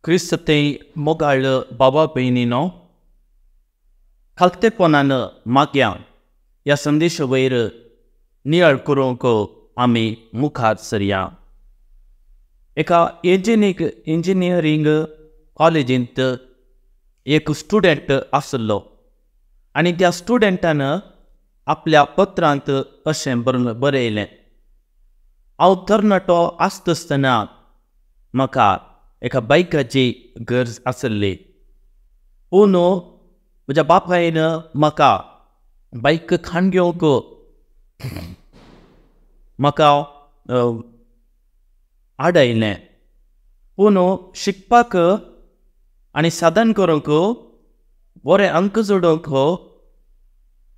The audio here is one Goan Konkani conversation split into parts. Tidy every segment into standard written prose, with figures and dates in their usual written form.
क्रिस्त मोगाळ बाबा भयणीनो, खालतेपणान मागया ह्या संदेशा वयर नियाळ करूंक आमी मुखार सरया. एका इंजिनियरींग कॉलेजींत एक स्टुडंट आसलो आनी त्या स्टुडंटान आपल्या पत्रांत अशें बरयलें, हांव तरणाटो आसता आसतना म्हाका एका बायकाची गरज आसली, पूण म्हज्या बापायन म्हाका बायक खाण घेवंक म्हाका आडयलें, पूण शिकपाक आनी साधन करूंक बरे अंक जोडूंक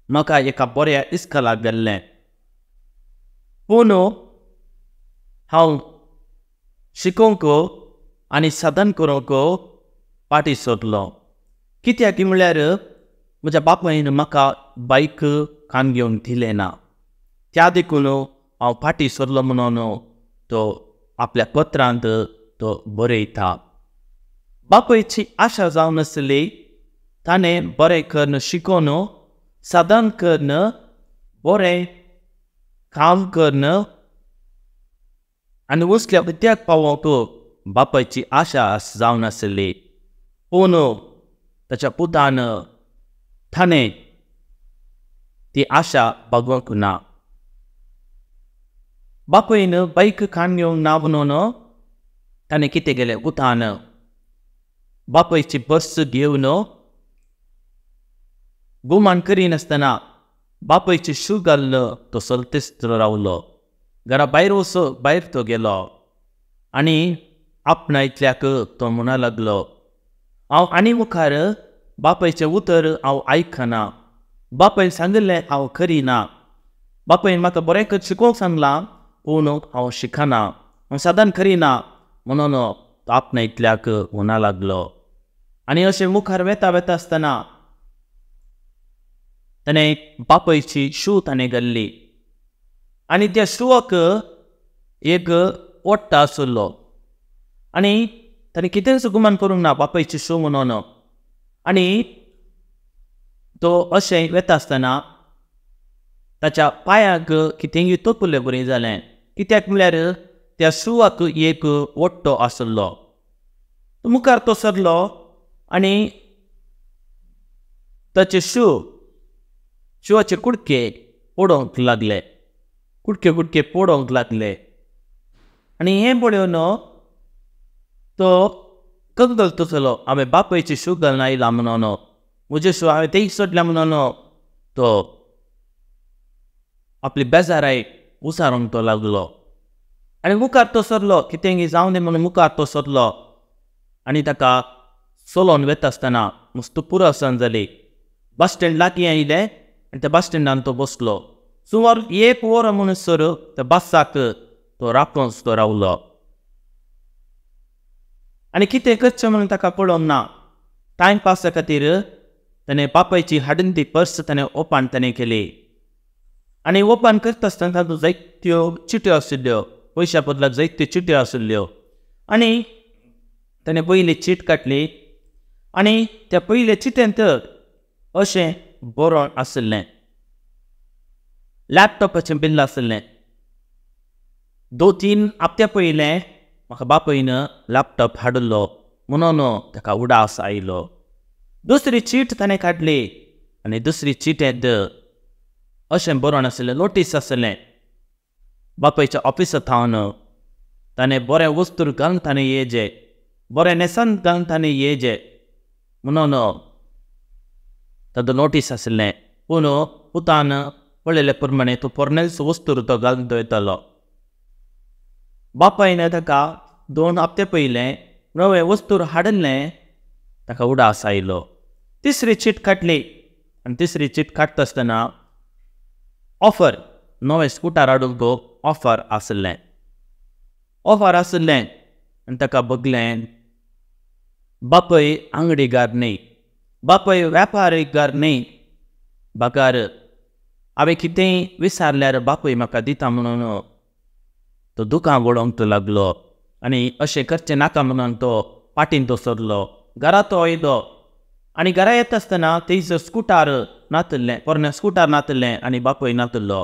म्हाका एका बऱ्या इस्कॉलाक गेल्लें, पूण हांव शिकोवंक आनी साधन करूंक फाटीं सरलो. कित्याक म्हळ्यार म्हज्या बापायन म्हाका बायक कान घेवन दिलें ना, त्या देखून हांव फाटीं सरलो म्हणून तो आपल्या पत्रांत तो बरयता. बापायची आशा जावन आसली ताणें बरें करून शिकोवन साधन करून बरें काम करून आनी वसल्या विद्याक पावोवंक बापायची आशा जावन आसली, पूण ताच्या पुतान ताणें ती आशा भागोवंक ना. बापायन बायक खाण घेवंक ना म्हणून ताणें कितें केलें, पुतान बापायची बस घेवन गुमान करिनासतना बापायची शू घालून तो सलतेस्त रावलो. घरा भायर वचो भायर तो गेलो आनी आपणा इतल्याक तो म्हणा लागलो, हांव आनी मुखार बापायचें उतर हांव आयकना, बापायन सांगिल्लें हांव करिना, बापायन म्हाका बरें कर शिकोवंक सांगलां पूण हांव शिकना, हांव साधन करिना म्हणून तो आपणा इतल्याक म्हणा लागलो. आनी अशें मुखार वेता वेता आसतना ताणें बापायची शू ताणें घाल्ली आनी त्या शुवाक एक ओट्टा आशिल्लो आनी ताणें कितेंच गुमान करूंक ना बापायची शू म्हणून. आनी तो अशें वेता आसतना ताच्या पांयाक कितेंय तोपले बरें जालें, कित्याक म्हळ्यार त्या शुवाक एक ओट्टो आशिल्लो. मुखार तो सरलो आनी ताचे शुवाचे कुडके पडोवंक लागले, कुडके कुडके पडोवंक लागले. आनी हें पळोवन तो कगदल तसलो, हांवें बापायची शू घालून आयला म्हणून, म्हजे शू हांवें तेय सोडल्या म्हणून तो आपली बेजाराय उसारूंक तो लागलो. आनी मुखार तो सरलो, कितेंय जावं दी म्हणून मुखार तो सरलो आनी ताका चलोवन वेता आसतना मस्त पुरसन जाली. बस स्टँड लागीं आयलें आनी त्या बस स्टँडान तो बसलो. सुमार एक वर म्हणसर त्या बसाक तो राखून तो रावलो आनी कितें करचें म्हणून ताका कळोंक ना. टायम पासा खातीर ताणें बापायची हाडून ती पर्स ताणें ओपन ताणें केली आनी ओपन करता आसतना तातूंत जायत्यो चिट्यो आशिल्ल्यो, पयशां बदलाक जायत्यो चिट्यो आशिल्ल्यो. आनी ताणें पयली चीट काडली आनी त्या पयले चिटेंत अशें बरोवन आशिल्लें, लॅपटॉपाचें बिल आशिल्लें. 2-3 हप्त्या पयलें म्हाका बापायन लॅपटॉप हाडिल्लो म्हणून ताका उडास आयलो. दुसरी चीट ताणें काडली आनी दुसरी चिटेंत अशें बरोवन आशिल्लें, नोटीस आशिल्लें, बापायच्या ऑफिसा थावन ताणें बरें वस्तूर घालून ताणें येजे, बरें न्हेसन घालून ताणें येजे म्हणून तातूंत नोटीस आशिल्लें. पूण पुतान पळयले प्रमाणे तो पोरणेच वस्तूर तो घालून तो येतालो. बापायन ताका 2 हप्ते पयलें नवें वस्तूर हाडिल्लें, ताका उडास आयलो. तिसरी चीट काडली आनी तिसरी चीट काडटा आसतना ऑफर, नवें स्कुटर हाडूंक ऑफर आशिल्लें, ऑफर आशिल्लें. आनी ताका बगलें, बापय आंगडीगार न्हय, बापय वेपारीगार न्हय, बगर हांवें कितेंय विचारल्यार बापूय म्हाका दिता म्हणून तो दुकां गळोवंक लागलो आनी अशें करचें नाका म्हणून तो पाटीन तो सरलो, घरा तो येयलो आनी घरा येता आसतना थंयसर स्कुटार नातल्लें, पोरणे स्कुटार नातल्लें आनी बापूय नातल्लो.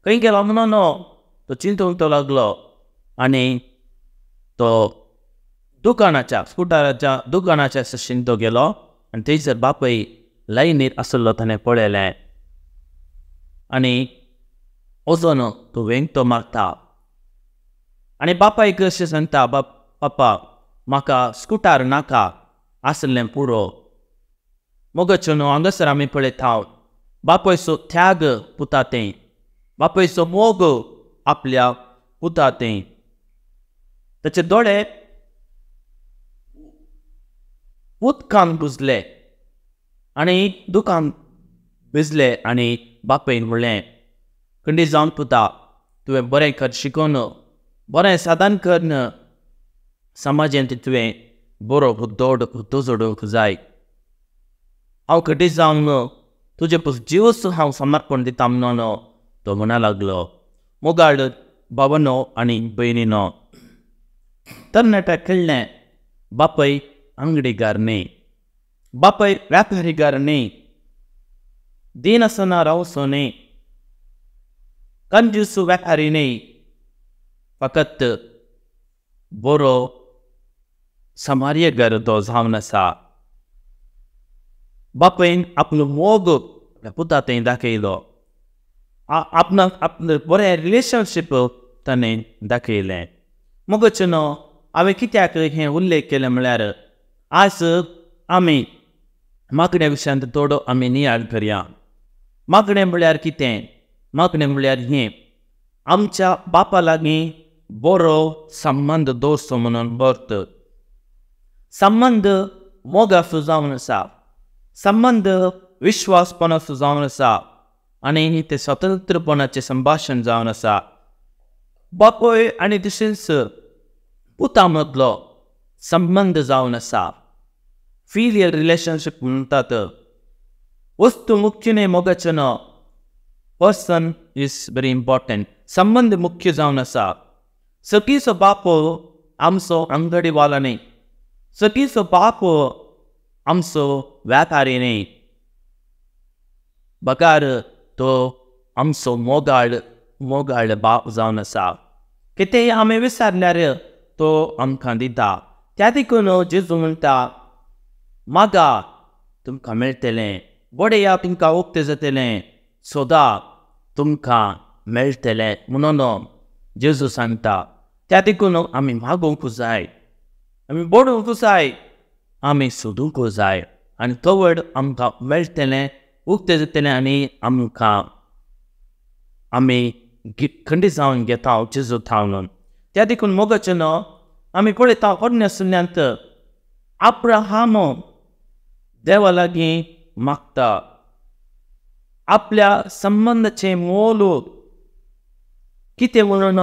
खंय गेलो म्हणून तो चिंतूंक तो लागलो आनी तो दुकानाच्या स्कुटराच्या दुकानाच्या सशीन तो गेलो आनी थंयसर बापूय लायनीर आसलो ताणें पळयलें आनी वचून तो वेंगतो मारता आनी बापायक अशें सांगता, बापा म्हाका स्कुटार नाका, आसलें पुरो. मोगाचो न्हू हांगासर आमी पळयता बापायचो त्याग पुता तें, बापायचो मोग आपल्या पुता तें. ताचे दोळे उदकान भिजले आनी दुकान भिजले आनी बापायन म्हणलें, खंडी जावन पुता, तुवें बरें कर शिकोवन बरें साधन करून समाजांत तुवें बरो हुद्दो हुद्दो जोडूंक जाय. हांव खंडी जावन तुजे पस जीवच हांव समर्पण दिता म्हणून तो म्हणा लागलो. मोगाळ बाबानो आनी भयणीनो, तरणाट्या खेळ्ळें बापय आंगडीगार न्ही, बापय व्यापारीगार न्ही, दिनासना रावचो न्ही, कंजूस व्यापारी न्ही, फकत बरो समार्यगर तो जावन आसा. बापायन आपलो मोग आपल्या पुता थंय दाखयलो, आपणाक आपलें बरें रिलेशनशीप ताणें दाखयलें. मोगाचें न्हू हांवें कित्याक हें उल्लेख केलें म्हळ्यार आज आमी मागण्या विशयांत थोडो आमी नियाळ करया. मागणें म्हळ्यार कितें? मागणें म्हळ्यार हें, आमच्या बापा लागीं बरो संबंद दवरचो म्हणून अर्थ. संबंद मोगाचो जावन आसा, संबंद विश्वासपणाचो जावन आसा आनी तें स्वतंत्रपणाचें संभाशण जावन आसा. बापूय आनी तशेंच पुता मदलो संबंद जावन आसा. फिलियल रिलेशनशीप म्हणटात. वस्तू मुख्य न्हय मोगाचें न्हू, पर्सन is very important. संबंद मुख्य जावन आसा. सगळीचो बाप आमचो अंगडीवालो न्हय, सगळीचो बाप आमचो व्यापारी न्हय, बगार तो आमचो मोगाळ मोगाळ बाप जावन आसा. कितेंय आमी विचारल्यार तो आमकां दिता. त्या देखून जेजू म्हणटा, मागा तुमकां मेळटलें, बडया तुमकां उक्तें जातलें, सोदा तुमकां मेळटलें म्हणून जेजू सांगता. त्या देखून आमी मागूंक जाय, आमी बडोवंक जाय, आमी सोदूंक जाय आनी तवड आमकां मेळटलें, उक्तें जातलें आनी आमकां आमी खंडी जावन घेता जेजू थावन. त्या देखून मोगाचें न्हू आमी पळयता पोरण्या सुन्यांत अब्राहाम देवा लागीं मागता, आपल्या संबंदाचें मोल कितें म्हणून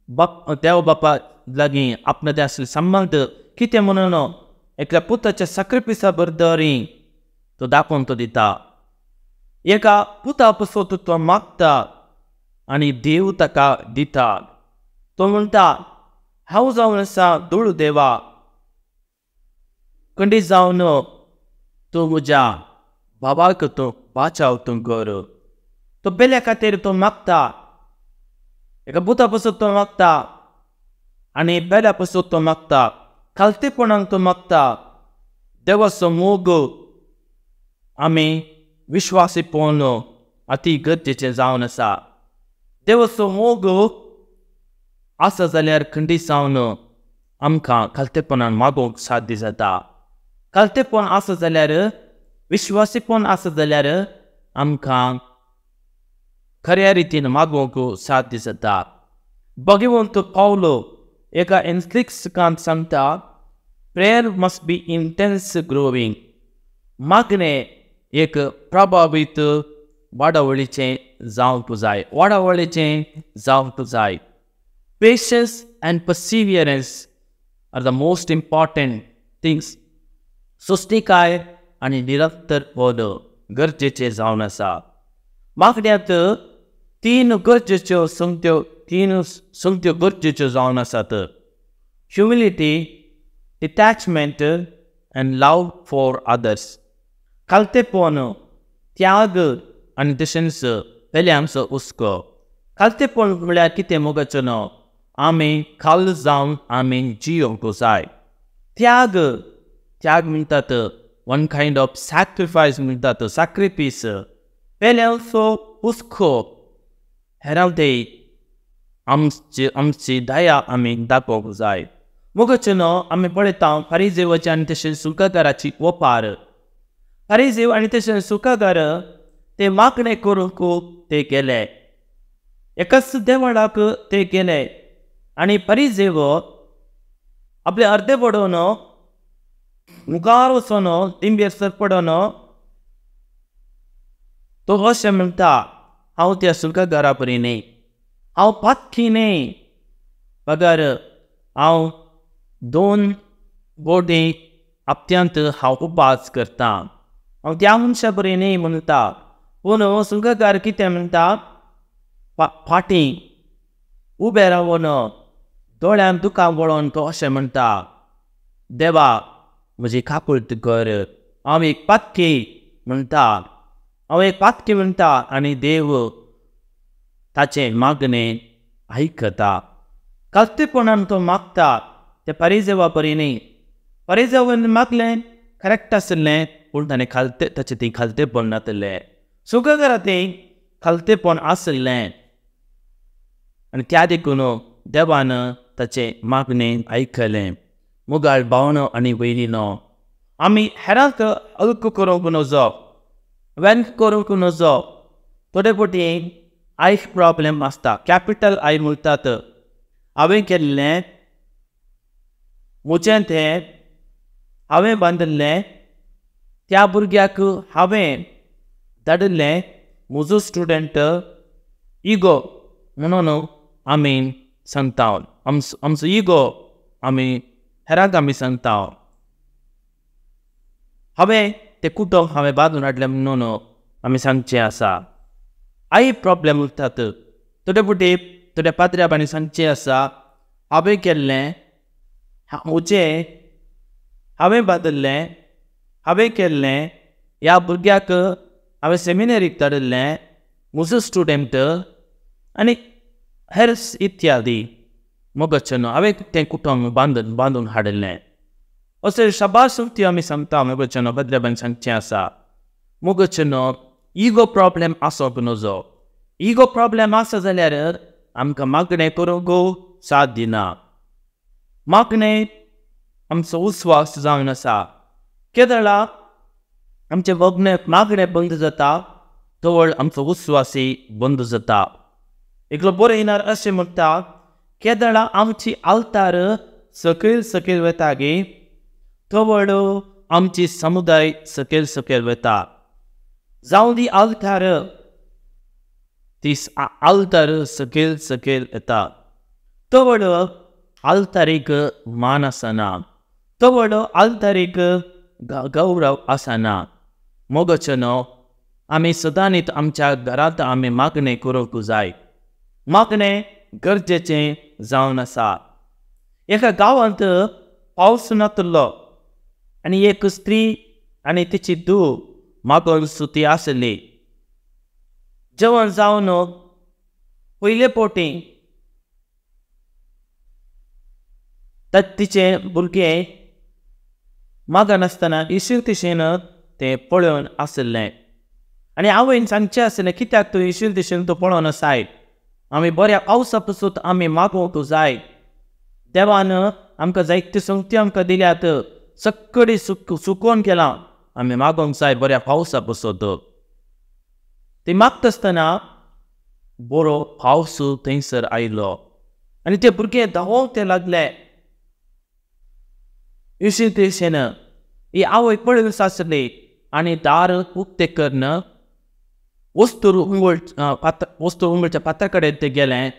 बाप देव बापा लागीं आपणा ते आसले संबंद कितें म्हणून एकल्या पुताच्या साक्रिफिसा बरोबरी तो दाखोवन तो दिता. एका पुता पसत तो मागता आनी देव ताका दिता. तो म्हणटा, हांव जावन आसा दुळू देवा, खंडी जावन तूं म्हज्या बाबाक तूं बाचाव तूं कर. तो बेल्या खातीर तो मागता, एका पुता पसत तो मागता आनी बेल्या पसत तो मागता, खालतेपणान तो मागता. देवाचो मोग आमी विश्वासी पळोवन अती गरजेचें जावन आसा. देवाचो मोग आसा जाल्यार खंडी जावन आमकां खालतेपणान मागोवंक साध्य जाता. खालतेपण आसा जाल्यार, विश्वासीपण आसा जाल्यार आमकां खऱ्या रितीन मागोवंक साध्य जाता. भगवंत पावलो एका एन्सिक्लिकांत सांगता, prayer must be intense growing. मागणें एक प्रभावीत वाडावळीचें जावंक जाय, वाडावळीचें जावंक जाय. Patience and perseverance are the most important things. सोंसणीकाय आनी निरंतर पद गरजेचें जावन आसा. मागण्यांत तीन गरजेच्यो संगत्यो, तीन संगत्यो गरजेच्यो जावन आसात. Humility, Detachment and love for others. खालतेपण, त्याग आनी तशेंच पेल्यांचो हुस्को. खालतेपण म्हळ्यार कितें मोगाचो न्हू, आमी खाल जावन आमी जियोंक जाय. त्याग, त्याग म्हणटात वन कायंड ऑफ सॅक्रिफायस म्हणटात, सॅक्रिफीस. पेल्यांचो हुस्को, हेरां ते आमची आमची दया आमी दाखोवंक जाय. मोगाचो न्हू, आमी पळयता फारिजेवाची आनी तशेंच सुंकागाराची ओपार. फारिजेव आनी तशेंच सुंकागार ते मागणें करूंक ते गेले, एकाच देवळाक ते गेले आनी फारिजेव आपले अर्दे पडोवन मुखार वचोन दिंबेर सर पडोन तो अशें म्हणटा, हांव त्या सुंकागारा बरी न्ही, हांव पातकी न्ही, बगर हांव 2 बोटी हप्त्यांत हांव उपास करता, हांव त्या मनशा बरी न्ही म्हणटा. पूण सुंकागार कितें म्हणटा, फाटीं उबे रावन दोळ्यान दुकां वळोवन तो अशें म्हणटा, देवा म्हजी काकुळट कर, हांव एक पातकी म्हणटा, हांव एक पातकी म्हणटा. आनी देव ताचें मागणें आयकता. खालतेपणान तो मागता, ते फारिजेवा बरी न्ही. फारिजेवान मागलें करेक्ट आशिल्लें, पूण ताणें खालते ताचें ती खालतेपण नाशिल्लें. सुंकागारा तें खालतेपण आशिल्लें आनी त्या देखून देवान ताचें मागणें आयकलें. मोगाळ भावनो आनी भयणीनो, आमी हेरांक हल्क करूंक नजो, व्यंग करूंक नजो. थोडे फावटी I problem आसता, कॅपिटल I म्हणटात. हांवें केल्लें, म्हजें तें, हांवें बांदिल्लें, त्या भुरग्याक हांवें धाडिल्लें, म्हजो स्टुडंट इगो म्हणून आमी सांगता, आमचो इगो आमी हेरांक आमी सांगता. हांवें तें कुटुंब हांवें बांदून हाडलें म्हणून आमी सांगचें आसा. I problem उरतात. थोडे फावटी थोड्या पाद्र्याबांनी सांगचें आसा, हांवें केल्लें, म्हजें, हांवें बांदिल्लें, हांवें केल्लें, ह्या भुरग्याक हांवें सेमिनरीक धाडिल्लें, म्हजो स्टुडंट आनी हेर इत्यादी. मोगाचें न्हू, हांवें तें कुटुंब बांदून हाडिल्लें. अशें शाबास उक्ती आमी सांगता. मोगाचें न्हू, पाद्र्याबांनी सांगचें आसा. मोगाचें न्हू, इगो प्रॉब्लेम आसप नजो. इगो प्रॉब्लेम आसा जाल्यार आमकां मागणें करूंक साथ दिना. मागणें आमचो विस्वास जावन आसा. केदळा आमचें मागणें बंद जाता, तवळ आमचो विस्वासय बंद जाता. एकलो बरयणार अशें म्हणटा, केदळा आमची आल्तार सकयल सकयल वता गे, तवळ आमची समुदाय सकयल सकयल वता. जावं दी आल्तार, ती आल्तार सकयल सकयल येता, तवळ आल्तारीक मान आसना, तवळ आल्तारीक गौरव आसना. मोगाचें न्हू, आमी सदांच आमच्या घरांत आमी मागणें करूंक जाय. मागणें गरजेचें जावन आसा. एका गांवांत पावस नातलो आनी एक स्त्री आनी तिची धूव मागोन सुती आसली. जेवण जावन पयले फावटी तिचें भुरगें मागनासतना इशील तिशेन तें पळोवन आशिल्लें आनी आवयन सांगचें आसलें, कित्याक तूं इशील तिशेन तूं पळोवन आसाय, आमी बऱ्या पावसा पसून आमी मागोवंक जाय. देवान आमकां जायत्यो संगती आमकां दिल्यात, सगळी सुकोवन केलां, आमी मागोवंक जाय बऱ्या पावसा पसून. ती मागता आसतना बरो पावस थंयसर आयलो आनी ते भुरगे धांवोंक ते लागले इशील तिशेन. ही आवय पळोवन आसली आनी दार उक्तें करून वस्तूर उंबळ वस्तूर उंबळच्या पात्रा कडेन तें गेलें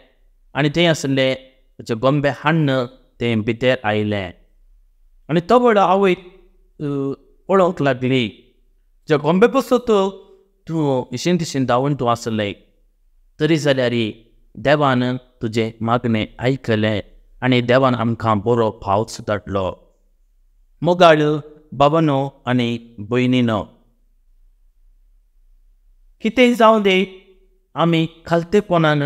आनी थंय आसले ताचे गोंबे हाडून तें भितर आयलें आनी तवळ आवय पळोवंक लागली, ज्या गोंबे पसून तूं इशीन तिशीन धांवून तूं आसलें, तरी जाल्यार देवान तुजें मागणें आयकलें आनी देवान आमकां बरो पावस धाडलो. मोगाळ बाबानो आनी भयणीनो, कितें जावं दी आमी खालतेपणान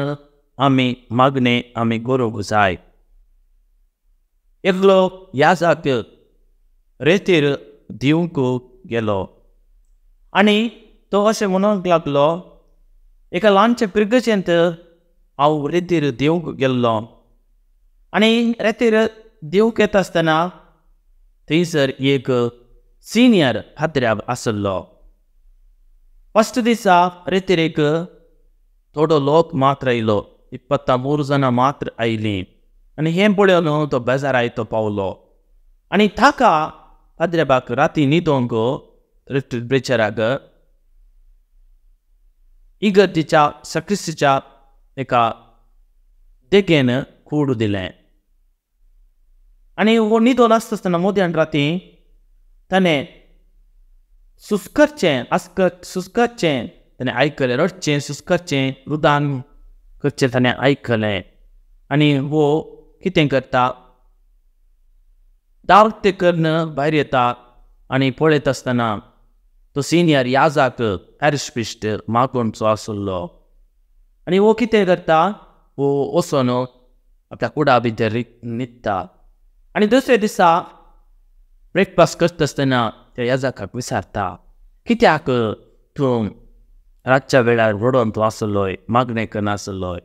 आमी मागणें आमी करूंक जाय. एकलो याजाक रेतीर दिवंक गेलो आनी तो अशें म्हणूंक लागलो, एका ल्हानशे पिर्गजेंत हांव रेतीर दिवंक गेल्लो आनी रेतीर दिवंक येता आसतना थंयसर एक सिनियर पाद्र्याब आसलो. फस्ट दिसा रेतिरेक थोडो लोक मात्र आयलो, 23 जाणां मात्र आयलीं आनी हें पळोवन तो बेजार आयतो पावलो आनी ताका पाद्र्याबाक राती न्हिदोंक रिट्रीट प्रिचराक इगर्जेच्या सक्रिस्तीच्या एका देगेन कूड दिलें. आनी हो न्हिदोन आसता आसतना मोद्यान राती ताणें सुस्करचें सुस्करचें ताणें आयकलें, रडचें सुस्करचें रुदान करचें ताणें आयकलें. आनी हो कितें करता, दार उक्तें करून भायर येता आनी पळयता आसतना तो सिनियर याजाक पॅरिश प्रिस्ट मागोवचो आसलो. आनी हो कितें करता, हो वचोन आपल्या कुडा भितर न्हिदता. आनी दुसऱ्या दिसा ब्रेकफास्ट करता आसतना त्या याजाकाक विचारता, कित्याक तूं रातच्या वेळार रडोन तूं आसलोय, मागणें करना आसलोय?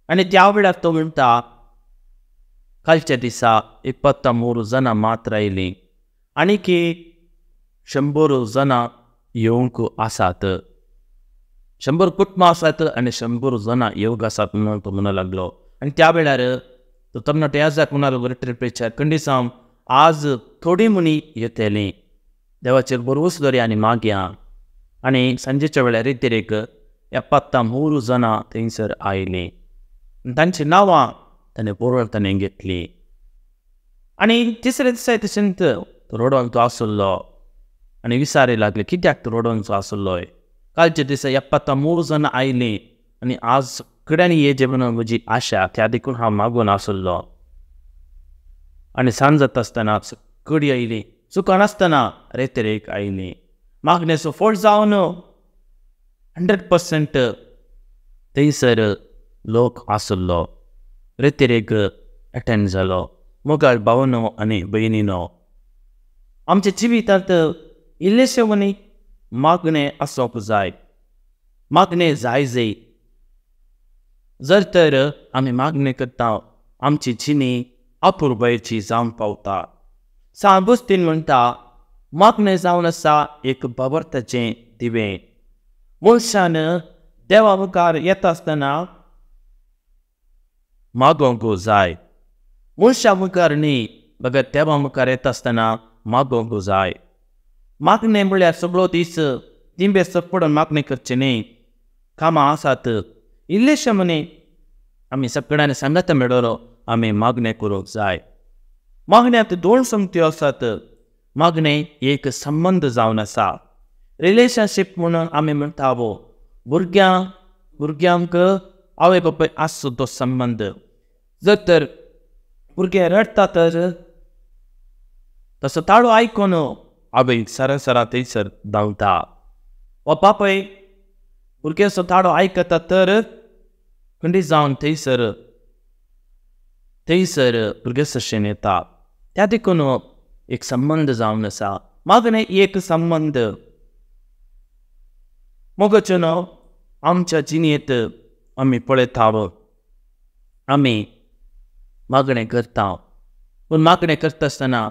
आनी त्या वेळार तो म्हणटा, कालच्या दिसा 23 जाणां मात्र आयलीं आनी की 100 जाणां येवंक आसात, 100 कुटुंबां आसात आनी 100 जाणां येवंक आसात म्हणून तो म्हणूंक लागलो. आनी त्या वेळार तो तरणाटो याजाक म्हणूंक लागलो, रिट्रीट प्रिचर, खंडीसांव आज थोडी मुनी येतली, देवाचेर भरवंसो दवरया आनी मागया. आनी सांजेच्या वेळार रितीरेक 73 जाणां थंयसर आयलीं, तांचीं नांवां ताणें बरोवन ताणें घेतलीं. आनी तिसऱ्या दिसा तशेंच तो रडोन तो आसलो आनी विचारी लागले, कित्याक तो रडोनचो आसलोय? कालच्या दिसा 73 जाणां आयलीं आनी आज सगळ्यांनी येजे म्हणून म्हजी आशा, त्या देखून हांव मागून आसलो. आनी सांज जाता आसतना सगळीं आयलीं, चुकन आसतना रेतरेक आयलीं. मागणेचो फळ जावन 100% थंयसर लोक आसलो, रेतिरेक अटेंड जालो. मोगाळ भावनो आनी भयणीनो, आमच्या जिवितांत इल्लेशें वनी मागणें आसूंक जाय, मागणें जाय जाय. जर तर आमी मागणें करता आमची जिणी अपुरबायेची जावंक पावता. सांत अगुस्तीन म्हणटा, मागणें जावन आसा एक बाबर्ताचें दिवें. मनशान देवा मुखार येता आसतना मागोवंक जाय, मनशा मुखार न्ही बगर देवा मुखार येता आसतना मागोवंक जाय. मागणें म्हळ्यार सगळो दीस तिंबे पडून मागणें करचें न्ही, कामां आसात इल्लेशें म्हणी आमी सगळ्यांनी सांगात मेळलो आमी मागणें करूंक जाय. मागण्यांत दोन संगत्यो आसात. मागणें एक संबंद जावन आसा, रिलेशनशीप म्हणून आमी म्हणटा. वो भुरग्यांक आवय बापाय आसचो तो संबंद. जर तर भुरगें रडटा तर तसो ताळो आयकून आवय सरा सरा थंयसर धांवता, वा बापाय भुरग्याचो ताळो आयकता तर खंडी जावन थंयसर थंयसर भुरगे सशेन येता. त्या देखून एक संबंद जावन आसा, मागणें एक संबंद. मोगाचें आमच्या जिणेंत आमी पळयता, आमी मागणें करता, पूण मागणें करता आसतना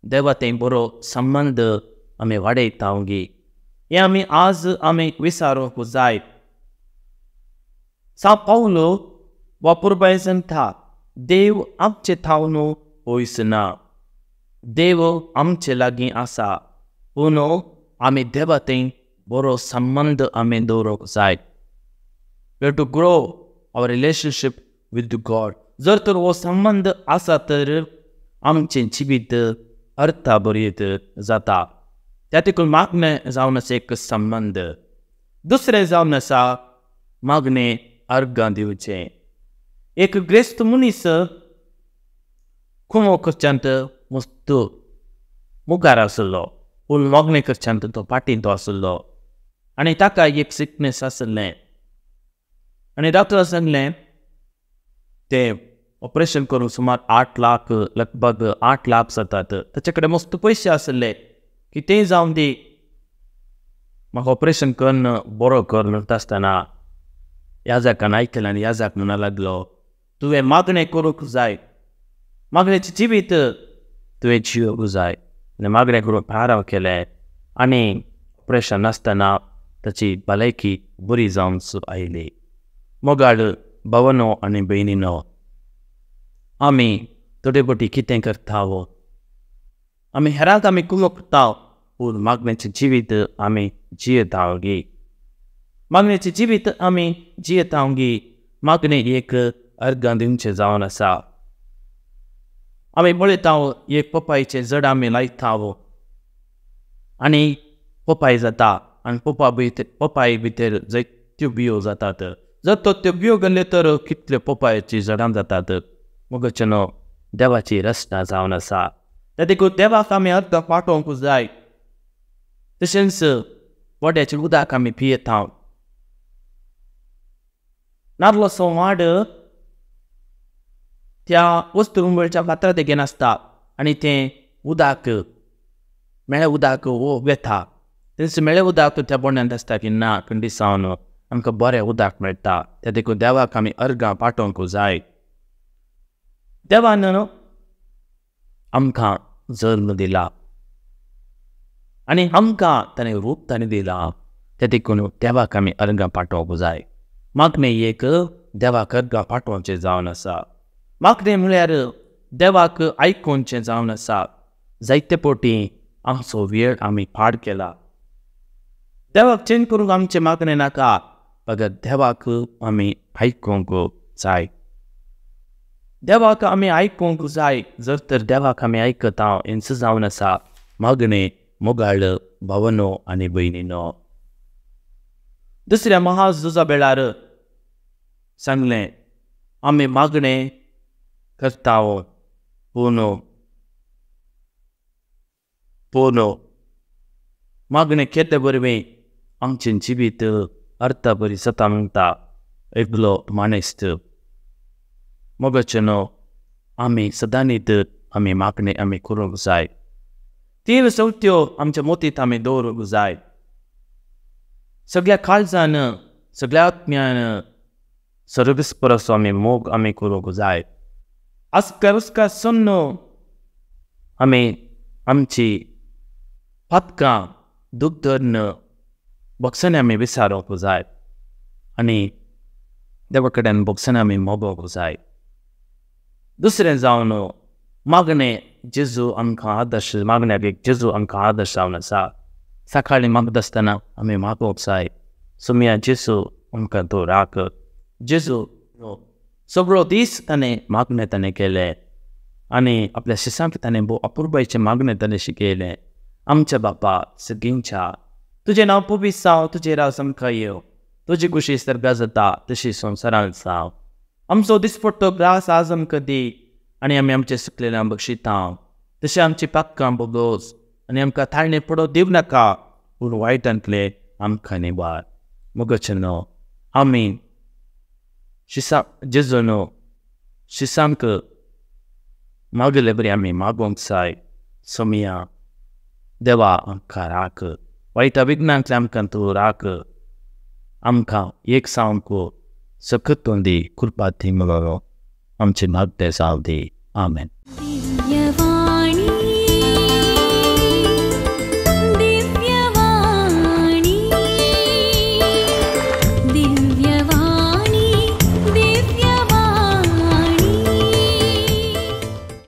देवा थंय बरो संबंद आमी वाडयता गी, हें आमी आज आमी विचारूंक जाय. सांत पावलो वा पुरबाय सांगता, देव आमचे थावन पयस ना, देव आमचे लागीं आसा, पूण आमी देवा थंय बरो संबंद आमी दवरूंक जाय. We have to grow our relationship with God. जर तर हो संबंद आसा तर आमचें जिवीत अर्थाभरीत जाता. त्या देखून मागणें जावन आसा एक संबंद. दुसरें जावन आसा मागणें अर्गां दिवचें. एक ग्रेस्त मनीस कुमो करच्यांत मस्त मुखार आसलो, पूण मागणें करच्यांत तो फाटीं तो आसलो आनी ताका एक सिकनेस आसलें आनी डॉक्टरान सांगलें तें ऑपरेशन करूंक सुमार 8 लाख, लगभग 8 लाख जातात। ताचे कडेन मस्त पयशे आसले, कितेंय जावन दी म्हाका ऑपरेशन करून बरो कर म्हणटा आसतना याजकान आयकलें आनी याजक म्हणा लागलो, तुवें मागणें करूंक जाय, मागणेचें जिवीत तुवें जियोवंक जाय। आनी मागणें करूंक थाराव केलें आनी ऑपरेशन नासतना ताची भलायकी बरी जावन आयली। मोगाळ भावनो आनी भयणीनो, आमी थोडे फावटी कितें करता वो, आमी हेरांक आमी कुमक करता, पूण मागण्याचें जिवीत आमी जियेता गी, मागण्याचें जिवीत आमी जियेता गी। मागणें एक अर्गां दिवचें जावन आसा। आमी पळयता एक पोपायचें झड आमी लायता आनी पोपाय जाता आनी पोपाय भितर जायत्यो बियो जातात। जर तो त्यो बियो घाल्यो तर कितल्यो पोपायची झडां जातात। मोगाचेनो देवाची रचना जावन आसा, त्या देखून देवाक आमी अर्द पाठोवंक जाय। तशेंच वड्याचें उदक आमी पियेता। नार्लोसो वाड त्या वस्तू मेळच्या फातरा देगेन आसता आनी तें उदक मेळ्ळें उदक वेता, तेंच मेळ्ळें उदक त्या बोंड्यांत आसता की ना कंडिसावन आमकां बरें उदक मेळटा। त्या देखून देवाक आमी अर्गां पाठोवंक जाय। देवान आमकां जल्म दिला आनी आमकां ताणें रूप ताणें दिलां, त्या देखून देवाक आमी अर्गां पाठोवंक जाय। मागणें एक देवाक अर्गां पाठोवचें जावन आसा। मागणें म्हळ्यार देवाक आयकुचें जावन आसा। जायते फावटी आमचो वेळ आमी पाड केला। देवाक चेंज करूंक आमचें मागणें नाका, बगर देवाक आमी आयकूंक जाय। देवाक आमी आयकूंक जाय। जर तर देवाक आमी आयकता हेंच जावन आसा मागणें मोगाळ भावनो आनी भयणीनो। दुसऱ्या महाझुजा वेळार सांगलें आमी मागणें करता पूण पूण मागणें केल्ले वरवीं आमचें जिवीत अर्थ बरी जाता म्हणटा एकलो मानेस्त। मोगाचेनो आमी सदांनीत आमी मागणें आमी करूंक जाय। 3 सवत्यो आमच्या मोतींत आमी दवरूंक जाय। सगळ्या काळजान, सगळ्या आत्म्यान सर्विस परसो आमी मोग आमी करूंक जाय। आस्कार उस्कार सोन्नो आमी आमची पातकां दूख धरून भोगसणे आमी विसारूंक जाय आनी देवा कडेन भोगसणे आमी मोगोवंक जाय। दुसरें जावन मागणें जेजू आमकां आदर्श, मागण्याक एक जेजू आमकां आदर्श जावन आसा। सकाळीं मागता आसतना आमी मागोवंक जाय, सोमया जेजू आमकां तूं राख। जेजू सगळो दीस ताणें मागणें ताणें केलें आनी आपल्या शिसांक ताणें भोव अपुरबायचें मागणें ताणें शिकयलें। आमच्या बापा सगळींच्या तुजें नांव पवित्र जावं, तुजें राज आमकां येवं, तुजी खुशी सर्गां जाता तशी संवसारांत जावं। आमचो दिसपट्टो ग्रास आज आमकां दी आनी आमी आमचे सुकलेल्या बक्षिता तशें आमची पातकां बोगोस आनी आमकां ताळणे पडो दिवं नाका, पूण वायटांतले आमकां निवार। मोगाचेनो आमी शिसा जेजूनो शिसांक मागले बरी आमी मागोवंक जाय। सोमया देवा आमकां राख, वायटा विघ्नांतले आमकां तूं राख, आमकां एक सामको सकत दी, कृपा दी म्हणून आमचे मागते जावं दी। आमेन।